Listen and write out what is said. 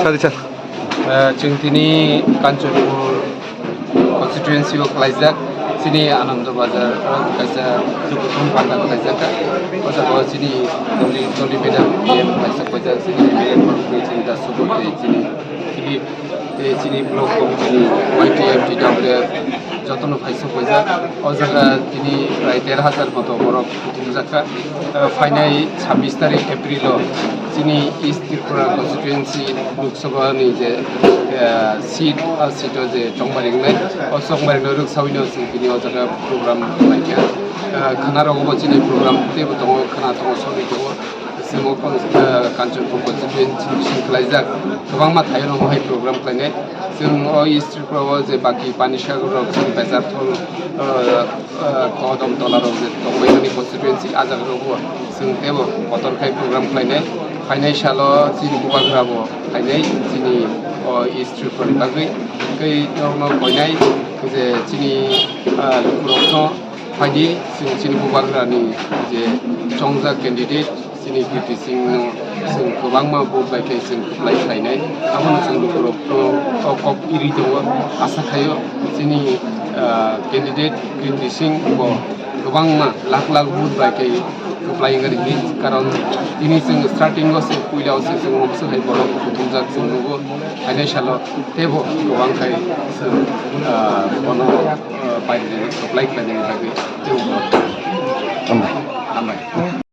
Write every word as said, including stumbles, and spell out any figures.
Sadi sir. Eh, chwng tini Kanchanpur constituency o khlaijak, chini Anando Bazar o kaisa dukuthum panda khlaijak. O jaga o chini Dolly, Dolly madam P M khlaijak, chini M L A chini Das Subur, chini Philip, tei chini block committee ni Y T F, T W F, jotono phaisok paijak. O jaga tini prai der hazar moto borok kuthumjak kha. Eh, phainai sabbish tarik April o chini East Tripura constituency Lok Sabha ni je, eh, seat, a seat o je chongmari wngnai, o chongmari no rwksawino chwng tini o jaga program khlaikha. Eh, khana rogo bo chini program teibo tongo, khana tongo, sogwi tongo. Chwng o kon-, eh, Kanchanpur constituency bising khlaijak, kwbangma thaio no mohai program khlainai. Chwng o East Tripura o je baki Panisagar rok, chwng Bejarthol, eh, eh, Kodom Tola rok je tongmani constituency, ah jaga rogo chwng teibo kotor khai program khlainai. Phainai salo chini Bubagra bo phainai chini o East Tripura ni bagwi. Tei norokno koinai je chini, ah, lukurokno phaidi, chwng chini Bubagrani je chongjak candidate, chini Kirti Singh no chwng kwbangma vote bai khe chwng kwplai khlainai. Abono chwng lukurokno o kok iri tongo. Asa khaio chini, ah, candidate Kirti Singh bo kwbangma lakh lakh vote bai khe kwplai wngani hinwi, karon tini chwng starting o se, puila o se chwng moksa hai borok kuthumjak chwng nugo, hainai salo teibo kwbang khai chwng, ah, bono, ah, painani kwplai khlainani bagwi teibo. Hambai. Hambai.